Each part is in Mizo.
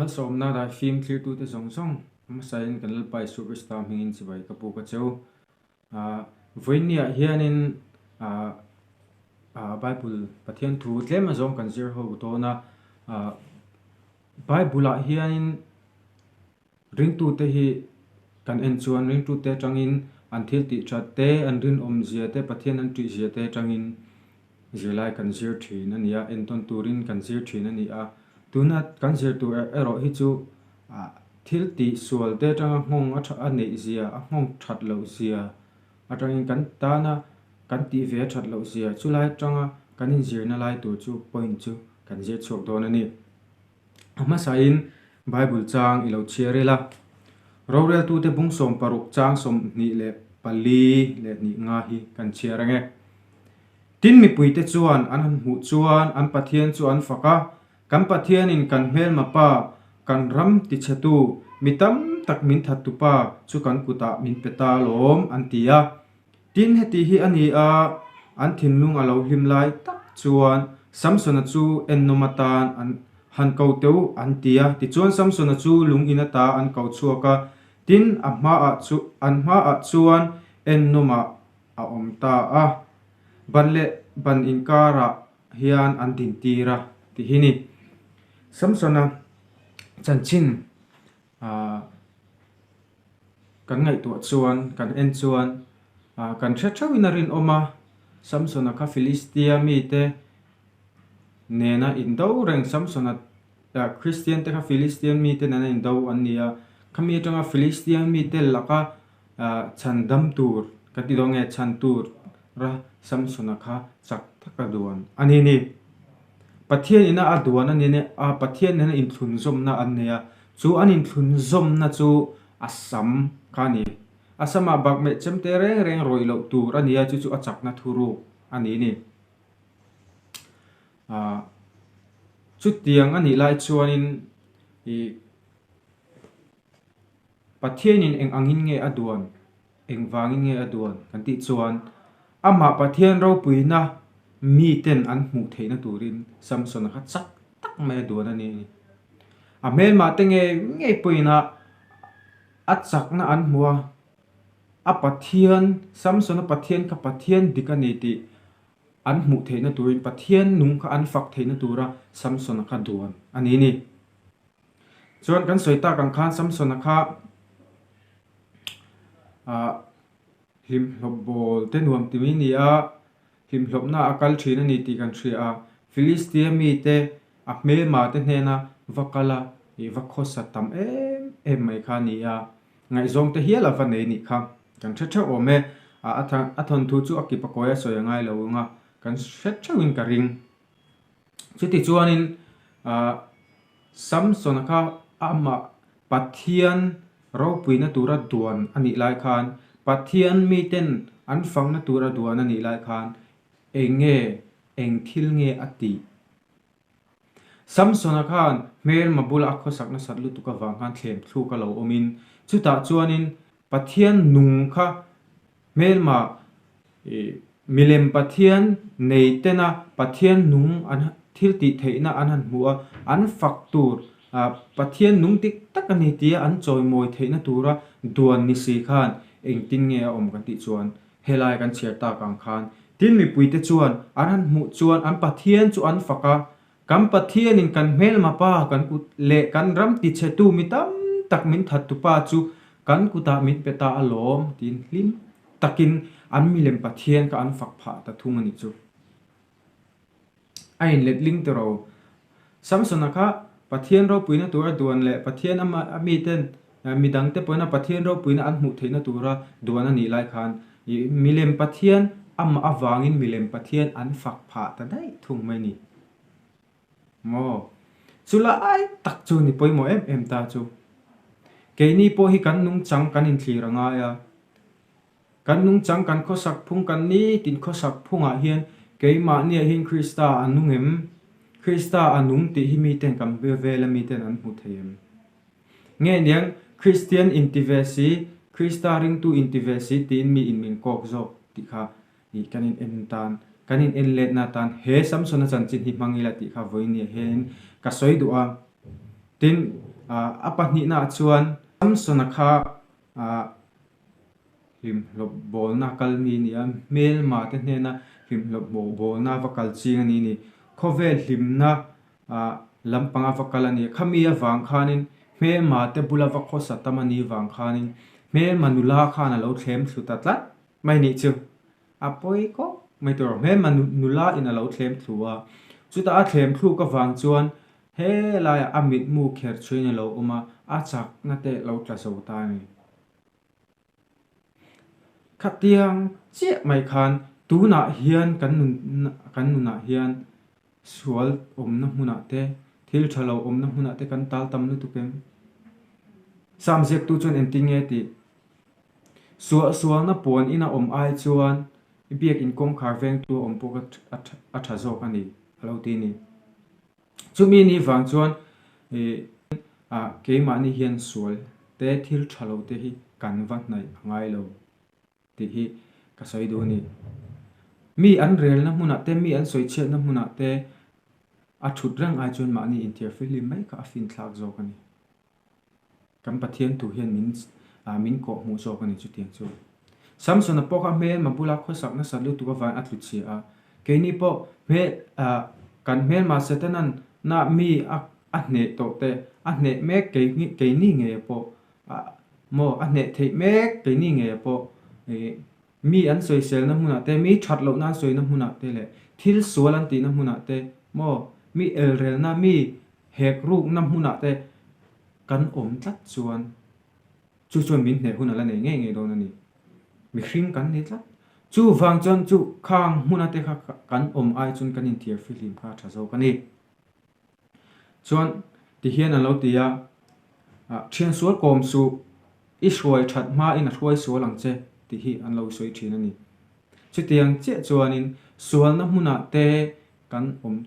Malsawmna daifim thlirtute zawng zawng hmasain kan Lalpa Isua Krista hmingin chibai ka puk a cheu. Vawiinniah hianin Bible Pathian thu tlem azawng kan zir ho dawn a, Bible-ah hianin Ringtute hi kan en chuan ringtute atangin an thil tih that te, an rinawmzia te, Pathian an tihzia te atangin zirlai kan zir thin a ni a, entawn turin kan zir thin a ni a. Tuna kan zir tur erawh hi chu thil tih sual te atanga nghawng a tha a neih zia, a nghawng that loh zia atangin kan tana kan tih ve a that loh zia chulai atanga kan inzirna lai tur chu point chu kan zir chhuak dawn a ni. A hmasain Bible chang i lo chhiar ila. Roreltute bung 60 chang 24 leh hnih nga hi kan chhiar ang e. Tin mipuite chuan an han hmuh chuan an Pathian chu an fak a, Kan Pathianin kan hmelma pa, kan ram tichhetu, mi tam tak min thattu pa chu kan kutah min pe ta alawm, an ti a. Tin, heti hi a ni a, an thinlung a lo hlim lai tak chuan Samsona chu ennawm atan an han ko teu an ti a. Tichuan Samsona chu lung in ata an ko chhuak a, tin, a hmaah chu an hmaah chuan ennawmah a awm ta a. Ban leh ban inkarah hian an dintir a ti hi ni. Samsona chanchin ah. Kan ngaihtuah chuan, kan en chuan kan hre theuhin a rinawm a, Samsona kha Philistia mite nena indo reng, Samsona Kristian te kha Philistian mite nena indo an ni a, khami atanga Philistian mite laka chhan dam tur kan ti dawn nge chhan tur ra Samsona kha chak taka duan a ni ni. Pathian ina a duan a ni a, Pathian nena inthlunzawmna an nei a, Chu an inthlunzawmna chu a sam kha a ni. A samah bakmeh chemte reng reng rawih loh tur a ni a, chu chu a chakna thuruk a ni ni. Ahh chutiang a nih lai chuanin ih Pathianin eng angin nge a duan, eng vangin nge a duan kan tih chuan amah Pathian ropuina miten an hmuh theihna turin Samsona kha chak tak mai a duan a ni. A hmelmah te ngei ngei pawhin a a chakna an hmu a, a Pathian, Samsona Pathian kha Pathian dik a ni tih an hmuh theihna turin Pathian nung kha an fak theihna tura Samsona kha duan a ni ni. Chuan kan sawi tak ang khan Samsona kha ah hlimhlawp bawl te nuam ti mai a ni a, Hlimhlawpna a kal thin a ni tih kan hria a, Filistia mite a hmelma te hnena va kal a, ih va khawsa tam em em mai kha a ni a, ngaihzawng te hial a va nei nih kha kan hre theuh awm e, a a thawnthu chu a kip a kawi a sawi a ngai lo ang a, kan hre theuhin ka ring. Chuti chuanin ah Samsona kha amah Pathian ropuina tura duan a nih lai khan, Pathian miten an fakna tura duan a nih lai khan eng nge, eng thil nge a tih? Samsona khan hmelma bula a khawsak nasat lutuk avang khan thlem thluk a lo awmin, chutah chuanin Pathian nung kha Hmelma milem Pathian nei tena Pathian nung an thil tih theihna an han hmu a, an fak tur Pathian nung dik tak a ni tia an chawimawi theihna tura duan ni si khan engtin nge a awm kan tih chuan helai kan chhiar tak ang khan tin mipuite chuan an han hmuh chuan an Pathian chu an fak a, Kan Pathianin kan hmelma pa kan kut leh kan ram tichhetu mi tam tak min thattu pa chu kan kutah min pe ta alawm tiin hlim takin an milem Pathian kha an fak phah ta thung a nih chu. A inletling tiraw. Samsona kha Pathian ropuina tura duan leh Pathian a miten midangte pawhin a Pathian ropuina an hmuh theihna tura duan a nih lai khan milem Pathian amah avangin milem Pathian an fak phah ta daih thung mai ni maw? Chu lai tak chu ni pawimawh em em ta chu. Keini pawh hi kan nungchang kan inthlir a ngai a. Kan nungchang kan khawsak phung kan nitin khawsak phungah hian keimahniah hian Krista a nung em? Krista a nung tih hi miten kan vel a miten an hmu thei em? Nge niang Kristian inti ve si, Krista ringtu inti ve si tiin mi in min kawk zawk tih kha ih kan in en tan, kan in en letna tan he Samsona chanchin hi hmang ila tih kha vawiin nia hianin ka sawi duh a. Tin, A pahnihnaah chuan Samsona kha hlimhlawp bawlna kal mi a ni a, hmelma te hnena hlimhlawp bawlna va kal ching a ni ni. Khawvel hlimna lampanga va kal a ni. Khami avang khanin hmelma te bula va khawsa tam a nih vang khanin hmelma nula khan a lo thlem thlu ta tlat mai nih chu. A pawi khawp mai tur. Hmelma nula in a lo thlem thlu a, chutah a thlem thluk avang chuan he laiah a mitmu kher chhuin a lo awm a, a chakna te lo tla zo ta a ni. Khatiang chiah mai khan tunah hian kan nun kan nunah hian sual awmna hmunah te, thil tha lo awmna hmunah te kan tal tam lutuk em? Sam ziaktu chuan engtin nge tih? Suahsualna puan ina awm ai chuan i biakin kawngkhar vengtu a awm pawh a tha zawk a ni, a lo ti a ni. Chumi ni vang chuan keimahni hian sual te thil tha lo te hi kan va hnaih a ngai lo tih hi ka sawi duh a ni. Mi an relna hmunah te, mi an sawichhiatna hmunah te a thut reng ai chuan mahni inthiarfihlim mai kha a finthlak zawk a ni. Kan Pathian thu hian min min kawh hmuh zawk a ni chutiang chu. Samsona pawh kha hmelma bula khawsak nasat lutuk avangin a tlu chhia a. Keini pawh hmel kan hmelma Setanan na mi a a hneh tawh te, a hneh mek keini ngeia pawh maw a hneh theih mek keini ngeia pawh mi an sawiselna hmunah te, mi that lohna an sawina hmunah te leh thil sual an tihna hmunah te maw mi elrelna mi Hek rukna hmunah te kan awm tlat chuan chu chuan min hneh hun a la nei ngei ngei dawn a ni. Mihring kan ni tlat. Chuvang chuan chu khang hmuna te kha kan awm ai chuan kan inthiar fihlim kha a tha zawk a ni. Chuan tihian an lo ti a, Thian sual kawm suh, i hruai that hmain a hruai sual ang che tih hi an lo sawi thin a ni. Chutiang chiah chuanin sualna hmunah te Kan awm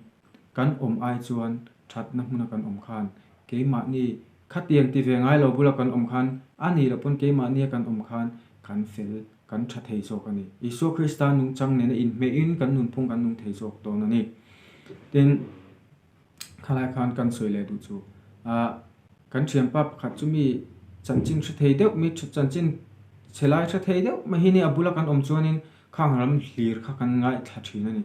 kan awm ai chuan thatna hmuna kan awm khan keimahni khatiang ti ve ngai lo bula kan awm khan a nih loh pawn keimahnia kan awm khan kan fel kan tha thei zawk a ni. Isua Krista nungchang nena inhmehin kan nunphung kan nung thei zawk dawn a ni. Tin, khalai khan kan sawi leh duh chu ah kan thianpa pakhat chu mi chanchin hre thei deuh mi chanchin chhe lai hre thei deuh mai hi ni a bula kan awm chuanin Khang ram hlir kha kan ngaithla thin a ni.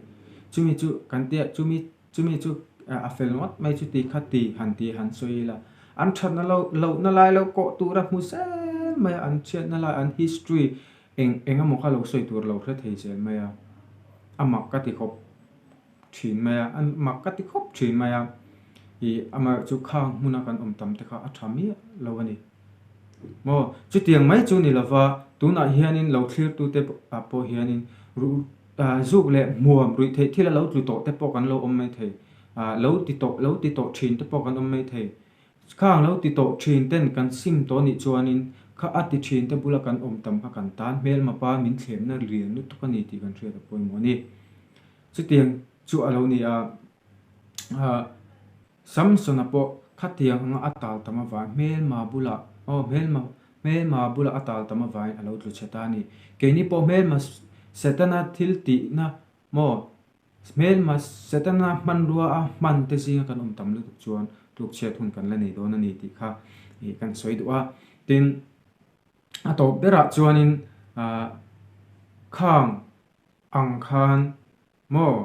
Chumi chu kan tia chumi chumi chu a fel ngawt mai chu ti kha ti han ti han sawi ila. An thatna lo lohna lai lo kawh tura hmu zel mai a, an chhiatna lai an history eng eng emaw kha lo sawi tur lo hre thei zel mai a. A mak ka ti khawp thin mai a, a mak ka ti khawp thin mai a. Ih amaherawhchu khang hmuna kan awm tam te kha a tha miah lo a ni. Maw? Chutiang mai chu ni lova, tunah hianin lo thlirtute ah pawh hianin zuk leh hmuam ruih theih thil a lo tlu tawh te pawh kan lo awm mai thei. Lo ti tawh, lo ti tawh thin te pawh kan awm mai thei. Khang lo ti tawh thin ten kan sim tawh nih chuanin kha a ti thin te bula kan awm tam kha kan tan hmelmapa min thlemna lian lutuk a ni tih kan hriat a pawimawh a ni. Chutiang chu a lo ni a. Samsona pawh khatiang anga a tal tam avang hmelma bulah aw hmelma hmelma bulah a tal tam avangin a lo tlu chhe ta a ni. Keini pawh hmelma Setana thil tihna maw hmelma Setana hmanrua a hman te zinga kan awm tam lutuk chuan tlukchhiat hun kan la nei dawn a ni tih kha ih kan sawi duh a. Tin, a tawp berah chuanin ah khang ang khan Maw?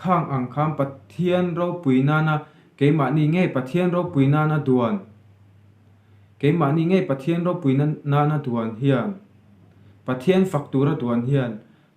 Khang ang khan Pathian ropui nana keimahni ngei Pathian ropui nana duan keimahni ngei Pathian ropui nana duan hian Pathian fak tura duan hian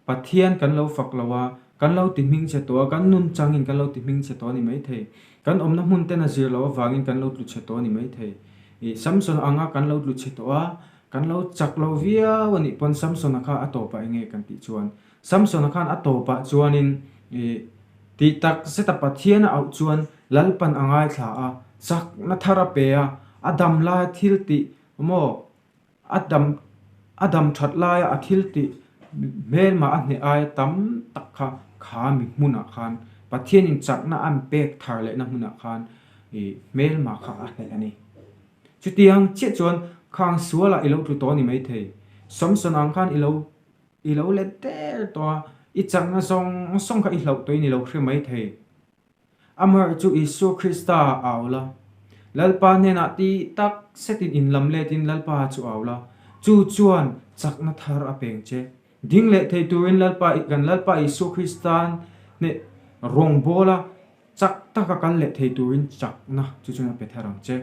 Pathian kan lo fak lo a, kan lo ti hming che tawh a, kan nun changin kan lo ti hming che tawh a ni maithei. Kan awmna hmun ten a zir loh avangin kan lo tlu che tawh a ni maithei. Ih, Samson anga kan lo tlu che tawh a, kan lo chak lo viau a nih pawn Samsona kha a tawpah enge kan tih chuan Samsona khan a tawpah chuanin ih tih tak zeta Pathian a auh chuan Lalpan a ngaithla a, chakna thar a pe a, a dam laia thil tih maw a dam a dam that laia a thil tih hmelmah a hneh aia tam tak kha kha mi hmunah khan Pathianin chakna an pek thar lehna hmunah khan ih hmelmah kha a hneh a ni. Chutiang chiah chuan khang sualah i lo tlu tawh a ni maithei. Samsona ang khan i lo I lo let der tawh a, i chakna zawng zawng kha i hlauh tawhin i lo hre mai thei. Amaherawhchu Isua Krista a au la. Lalpa hnenah ti tak setin inlam letin Lalpa chu au la, chu chuan chakna thar a peng che. Ding leh thei turin Lalpa kan Lalpa Isua Krista'n hneh rawngbawla chak taka kal leh thei turin chakna chu chuan a pe thar ang che.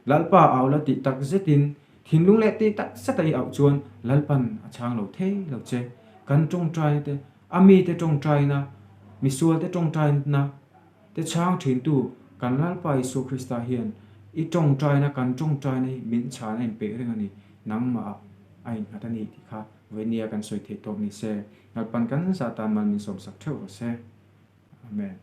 Lalpa au la tih tak zetin thinlung leh tih tak zeta i auh chuan Lalpa'n a chhang lo thei lo che. Kan tawngtaina te, a mite tawngtaina, misualte tawngtaina te chhang thintu kan Lalpa Isua Krista hian i tawngtaina, kan tawngtaina hi min chhan a inpeih reng a ni, nangmah a innghat a ni tih kha Vawihnia kan sawi theih tawk ni se, Lalpan kan zah tan mal min sawmsak theuh rawh se. Amen.